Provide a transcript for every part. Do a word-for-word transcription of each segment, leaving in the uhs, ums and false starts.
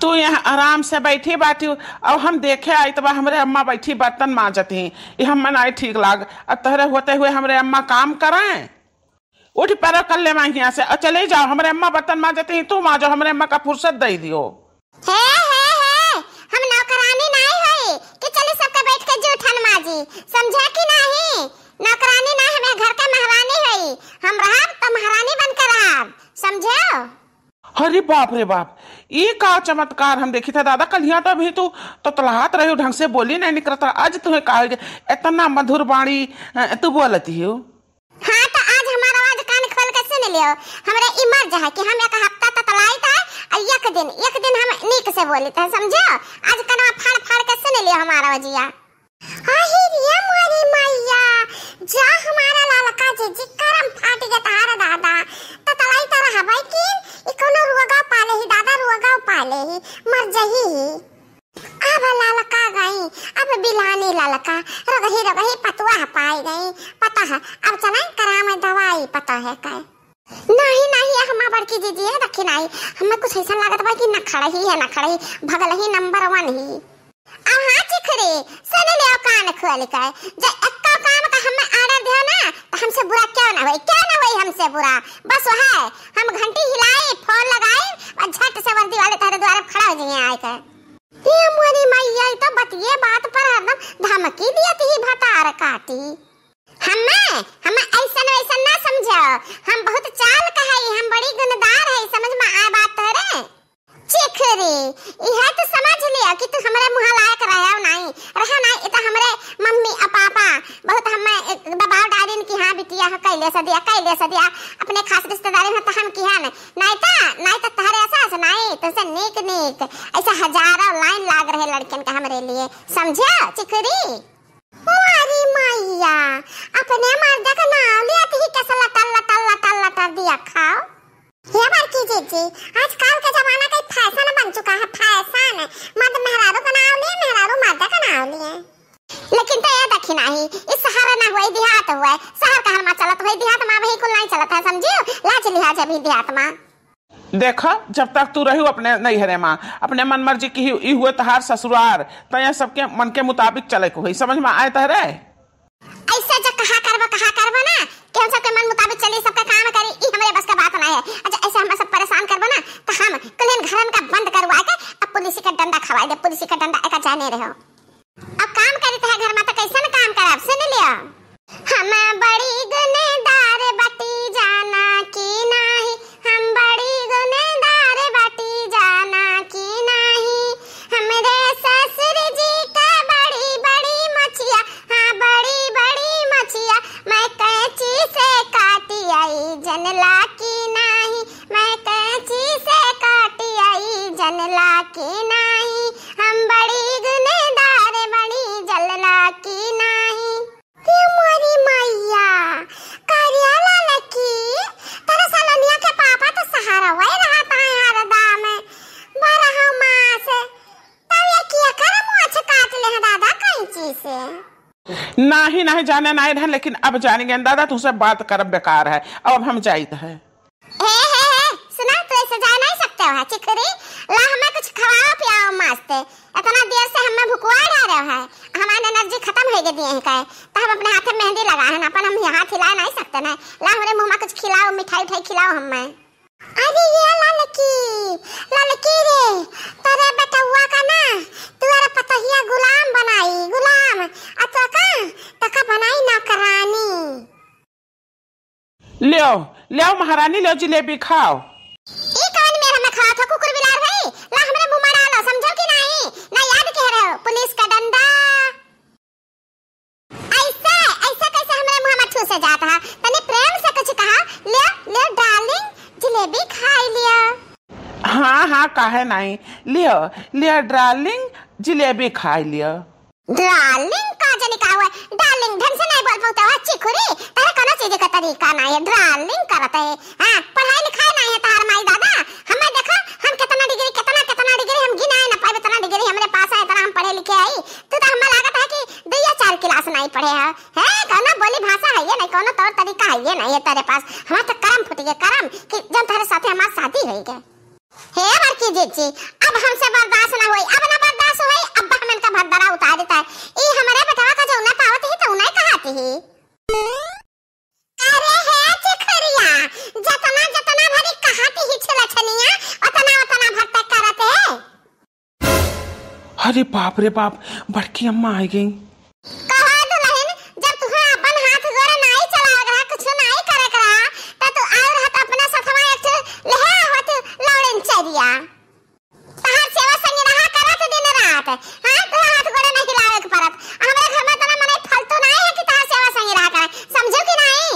तू यहाँ आराम से बैठी बाटी, अब हम देखे आई तब हमरे अम्मा बैठी बर्तन माँजत ही, ये हम्मे नाहीं ठीक लाग। अब तोहरे होते हुए हमरे अम्मा काम करें? उठ पैर कर ले वहाँ से और चले जाओ, हमरे अम्मा बर्तन माँजत ही, तू माँजो, हमरे अम्मा का फुर्सत दे दियो। हे, हे, हे, हम नौकरानी नाहीं हई कि चली सबके बैठ के जूठन माँजी, समझे कि नाहीं? नौकरानी नाहीं, हमें घर के महारानी हई, हम रहब तो महारानी बन के रहब, समझे? अरे बाप रे बाप, ई का चमत्कार हम देखी था दादा। कलिया तो अभी तू ततलात रही, ढंग से बोली नहीं निकलता, आज तुम्हें का हो गया? इतना मधुर बाणी, अ, तू बोलती हो। हाँ, तो आज हमार आवाज कान खोल के सुन लियो। हमरे ई मर्ज है कि हम एक हफ्ता ततलाई था, और एक दिन, एक दिन हम नीक से बोली था, समझो? आज कनवा फाड़ फाड़ के सुन लियो हमार आवाजिया। आही रे मोरी मैया, जा हमारा ललका जीजी, करम फाट गया तहार दादा। ततलाई तो रहबै किन, ई कोनो रोगा पाले ही दादा, रोगा पाले ही, मर जही ही। अब ललका गई, अब बिलानी ललका, रगही रगही पतुआ पाई गई, पता है, अब चलाई करावे दवाई, पता है का? नहीं, नहीं, ये हमार बड़की जीजी है, रखी नहीं, हमें कुछ ऐसा लागत बा कि नखड़ही है, नखड़ही, भगलही number one ही। अब हाँ चिखरी, सुन लियो कान खोल के, जे एक्का काम का हमें order दियो ना, तो हमसे बुरा क्यों ना होई, क्यों ना होई हमसे बुरा। बस वह है, हम घंटी हिलाई, phone लगाई और झट से वर्दी वाले तहरे द्वारे खड़ा हो जाइए आए के। ये मोरी मैया, ई तो बतिये बात पर हरदम धमकी दियत ही भतार काटी। हमें, हमें ऐसन वैसन ना समझो, हम बहुत चाल का है, हम बड़ी गुनदार है, समझ में आए बात तोहरे? चिखरी, इहे तो समझ लियो कि तू हमरे मुँह लायक रहे नाई, रहे नाई, इ तो हमरे मम्मी और पापा बहुत हमें एक दबाव डालिन कि हाँ बिटिया, हाँ कैले से दिया, कैले से दिया, अपने खास रिश्तेदारी में तो हम किहा नहीं, नहीं तो, नहीं तो तहरे एहसास नहीं, तुमसे नीक नीक ऐसा हजारों line लाग रहे लड़कन के हमरे लिए, समझो चिखरी? अरे मैया, अपने मर्द का नाव लियत ही कैसे लटर लटर लटर लटर दिया खाओ। हे बड़की जीजी, आजकल के जमाना का fashion बन चुका है, fashion। मर्द मेहरारू का नाव लिए, मेहरारू मर्द का नाव लिए। लेकिन तो ये देखी नहीं, इस शहर ना हुआ, देहात हुआ, शहर का हरमा चलत हुआ, देहात मा वही कुल नहीं चलत है, समझियो? लाज लिहाज अभी देहात मा। देखा, जब तक तू रही अपने नैहरे मा, अपने मन मर्जी की ही, ई हुए तहार ससुरार, तो यह सबके मन के मुताबिक चले को हुई, समझ में आए तहरे? ऐसे जो कहा करबो, कहा करबो ना कि हम सबके मन मुताबिक चली, सबके काम करी, ई हमरे बस का बात नहीं है। अच्छा, ऐसे हम सब परेशान करबो ना, तो हम कुलिन घरन का बंद करवा के अब पुलिस का डंडा खवाई दे, पुलिस का डंडा एका जाने रहो। अब काम करी तो है घर में, तो कैसन काम करब, सुन लियो। हम बड़ी गुनेदार बाटी जाना कि नाही, हम बड़ी गुनेदार बाटी जाना कि नाही। हमरे ससुर जी का बड़ी बड़ी मछिया, हाँ बड़ी बड़ी मछिया, मैं कैंची से काटी आई जनला की नाही, मैं कैंची से काटी आई जनला की नाही। हम बड़ी गुनेदार बड़ी जलला की नाही। हे मोरी मैया, करिया ललकी, तेरे सलोनिया के पापा तो सहारा वही रहता है हरदम, बारह मास। तब ये किया कर मोछ काट ले हैं दादा कैंची से। नाही, नाही जाने नाही रहन, लेकिन अब जानेंगे दादा, तुमसे बात करब बेकार है, अब हम जाइत है। हे, हे, हे, सुना, तू ऐसे जा नहीं सकते हो, चिखरी। ला, हमें कुछ खवाओ पियाओ मस्त। इतना देर से हमें भुकवा रहे हो है, हमारे energy खत्म हो गई दिए हैं कहे, तो हम अपने हाथ में मेहंदी लगा है ना, अपन हम हाथ हिला नहीं सकते ना। ला, हमारे मुँह में कुछ खिलाओ, मिठाई उठाई खिलाओ हमें। अरे ये ललकी, ललकी रे, तेरे बेटउआ का ना, तू अरे पतहिया गुलाम बनाई, गुलाम, आ तो का, तो का बनाई नौकरानी। ल्यो, ल्यो महारानी, ल्यो जिलेबी खाओ। ई कवन मेर हमें खात हो कुकुर बिलार भाई? ला हमरे मुंह में डालो, समझो कि नहीं? ना याद कह रहे हो, पुलिस का डंडा। ऐसे, ऐसे कैसे हमरे मुंह में ठूसे जात है? तनी प्रेम से कुछ कहा, ल्यो, ल्यो darling, जिलेबी खाई लियो। हाँ, हाँ, काहे नहीं? ल्यो, ल्यो darling, जिलेबी खाई लियो। Darling का जनी का हुआ? Darling ढंग से नहीं बोल पाता हुआ, चिखुरी, तेरे कोनो चीज का तरीका नहीं है, darling करत है। हाँ, पढ़ाई लिखाई नहीं है तहार माई दादा। हमें देखो, हम कितना degree, कितना, कितना degree हम गिनाए ना पाए, इतना degree हमरे पास है, इतना हम पढ़े लिखे आई। तू तो हमें लागत है कि दुइया चार class नहीं पढ़े है। हैं, कोनो बोली भाषा है ये नहीं, कोनो तौर तरीका है ये नहीं है तेरे पास। हमार तो करम फूट गए, करम, कि जब तेरे साथे हमार शादी होई गए। हे हमार जी, जी, अब हमसे बर्दाश्त ना होई, अब ना बर्दाश्त होई, अब हम इनका भद्दरा उतार देता है। ई हमरे बेटवा का जौना पावत ही, तौना ही कहाती ही। अरे हे चिखुरिया, जतना, जतना भरी कहाती ही छुलछनिया, ओतना, ओतना भर तक करत है। अरे बाप रे बाप, बड़की अम्मा आ गई। कहा दुलहिन, जब तुहे अपन हाथ गोड़ नाई चलावे के रहा, कुछ नाई करे के रहा, त तू आउर हाथ अपना सथवा एक ठे लेहे आवत लौड़न चरिया। तहार सेवा संगी रहा करत दिन रात, हाँ, तोहरा हाथ गोड़ नहीं हिलावे के पड़त। आ हमरे घर में तना मनई फालतू नाई है कि तहार सेवा संगी रहा करे, समझू कि नाई?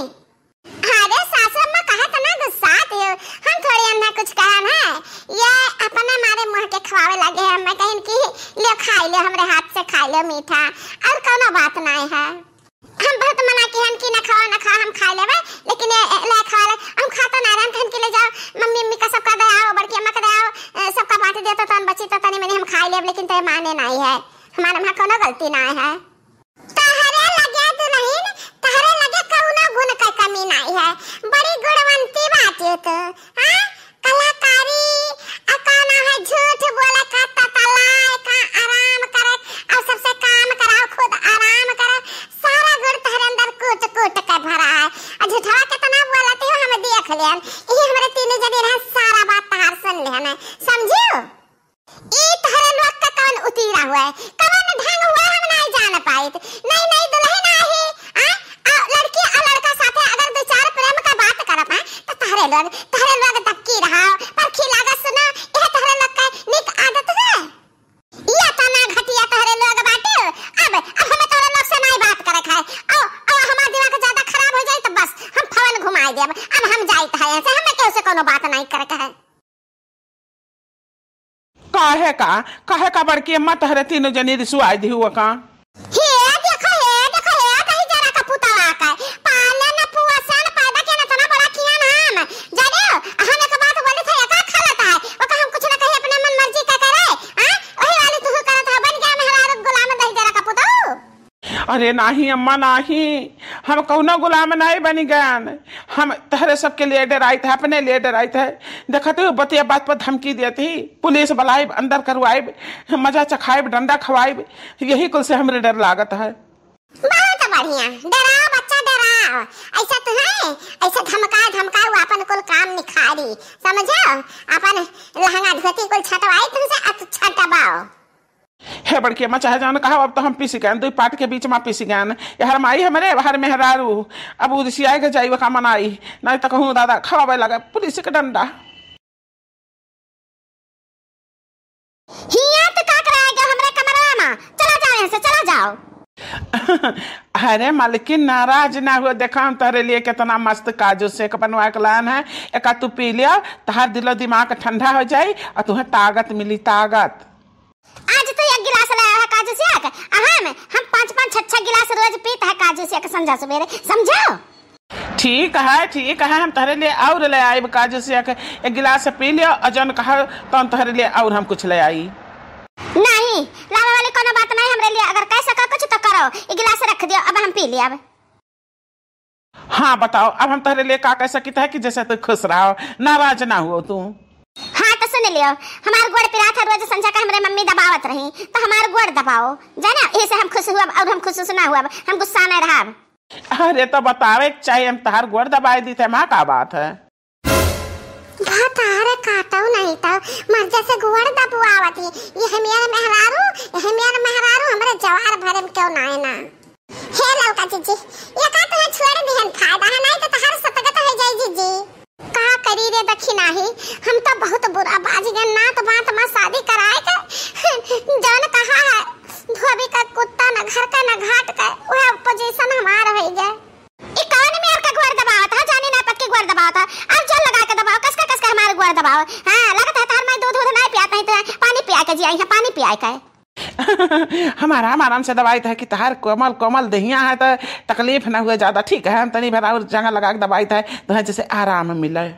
अरे सासू अम्मा, काहे तना गुस्सात हो? हम थोड़ी अन्ना कुछ कहन है, ये अपने मारे मुँह के खवावे लगे हैं। मैं कहिन कि ले खाई ले, हमरे हाथ से खाई ले मीठा, और कौनो बात नाई है। हम बहुत मना किहन कि ना खाओ, ना खाओ, हम खाई लेबे, लेकिन ये, ये ले खा ले, हम खाता ना रहन, कहन कि ले जाओ, मम्मी, मम्मी का सबका दे आओ, बड़की अम्मा का दे आओ, अ, सबका बांट दिया तो तन बची तो तनी मनी हम खाई लेब, लेकिन ते माने नाई है, हमारे वहाँ कौनो गलती नाई है। तहरे लगे दुलहिन, तहरे लगे कौनो गुण का कमी नाई है, बड़ी गुणवंती बात है तो, हाँ? कलाकारी, आ का ना है, झूठ बोले का, ततलाए का, आराम करे, और सबसे काम कराओ, खुद आराम करे, सारा गुण तहरे अंदर कूट कूट के भरा है। आ झूठवा कितना बोलती हो, हम देख लेन, ये हमरे तीनों जनी रहे, सारा बात तहार सुन लेन, समझियो? ई तहरे लोग का कवन उतीरा हुआ है, कवन ढंग हुआ है, हम नहीं जान पाइत। नई नई दुलहिन आई है, आ, आ लड़की आ लड़का साथे अगर दो चार प्रेम का बात करत है, तो तहरे लोग, तहरे लोग दबकी रहा, परखी लागत सुना, यह तहरे लोग का निक आदत है। या तना घटिया तहरे लोग बाटे, अब, अब हमें तहरे लोग से नहीं बात करे है। आओ, आओ, हमार दिमाग ज्यादा खराब हो जाए तो बस हम फोन घुमाई देब। अब हम जाइत है, ऐसे हमें केहू से कोनो बात नहीं करे है। काहे का, काहे का बड़की अम्मा तहरे तीनों जनी रिसुआई दी हुआ का? हे देखो, हे देखो, हे दही जरा का पुतवा का। पालन पोषण पैदा के ना तना बड़ा किया नाम। जाने हो, हम एक बात बोले थे, एका खलत है। ओका हम कुछ ना कही, अपने मन मर्जी का करे। हाँ? वही वाली तू करत है, बन गया मेहरारू गुलाम दही जरा का पुतऊ। अरे नाही अम्मा, नाही, हम कौनो गुलाम नाही बनी गयन। हम तहरे सबके लिए डराइत है, अपने लिए डराइत है। देखत हो, बतिया बात पर धमकी देत ही, पुलिस बुलाइब, अंदर करवाइब, मजा चखाइब, डंडा खवाइब, यही कुल से हमरे डर लागत है। बहुत बढ़िया, डराओ बच्चा, डराओ। ऐसा तो है, ऐसे धमका धमका वो अपन कुल काम निखारी, समझो? अपन लहंगा धोती कुल छटवाई तुमसे, अब छटवाओ। हे बड़की अम्मा, चाहे जान कहा, अब तो हम पिस गए, दुई पाट के बीच में पिस गए। यार माई हमरे, बाहर मेहरारू, अब उदसियाए के जाई, ओका मनाई, नहीं तो कहूँ दादा खवावे लगे पुलिस के डंडा। हियाँ तो का कराए गए हमरे कमरा में? चला जाओ यहाँ से, चला जाओ। अरे मालकिन, नाराज ना हुआ, देखा हम तोहरे लिए कितना मस्त काजू शेक बनवा के लान है, एका तू पी लिया, तोहार दिलो दिमाग ठंडा हो जाई और तुम्हें ताकत मिली, ताकत। आज तो एक गिलास लाया है काजू शेक, आ हम, हम पाँच पाँच छह छह गिलास रोज पीत है काजू शेक संझा सवेरे, समझो? ठीक है, ठीक है, हम तोहरे लिए और ले आइब काजू शेक, एक गिलास पी लियो और जौन कहा तौन तोहरे लिए और हम कुछ ले आई। नहीं, लावे वाली कोनो बात नहीं हमरे लिए, अगर कह सका कुछ तो करो, एक गिलास रख दियो, अब हम पी लिया अब। हाँ बताओ, अब हम तोहरे लिए का कह सकित है कि जैसे तू खुश रहो, नाराज ना हुओ तू। हाँ तो सुन लियो, हमार गोड़ पिरात है, रोज संझा का हमरे मम्मी दबावत रही, तो हमार गोड़ दबाओ, जाना, यही से हम खुश हुआ और हम खुश ना हुआ, हम गुस्सा नहीं रहा। अरे तो बतावे के चाहे, हम तोहार गोड़ दबाए दी थे, माँ का बात है? भतार काटो नहीं तो मर जैसे गोड़ दबुआवती, यह मेर मेहरारू, यह मेर मेहरारू हमरे जवार भरे में क्यों ना है ना। हे ललका जीजी, ये का तुम्हें छोड़ दिहन फायदा है, नहीं तो तोहार सतगत हो जाई जीजी। का करी रे दखिनाही, हम तो बहुत बुरा बाज गए, नात बात में शादी कराए के जौन कहा है, धोबी का कुत्ता न घर का न घाट का, वह पोजीशन हमार हो गए। ई कौन मेर का गोड़ दबावत है, जानी ना पक्की गोड़ दबावत है, अब जोर लगा के दबाओ, कस के कस के हमार गोड़ दबाओ। हाँ, लगत है तोहर माई दूध उध नहीं पियात है, तो पानी पिया के जिया है, पानी पिया के। हम आराम आराम से दबाइत है कि तहार कोमल कोमल देहिया है तो तकलीफ ना हुए ज्यादा। ठीक है, हम तनी भर और जंगा लगा के दबाइत है, तो जैसे आराम मिले।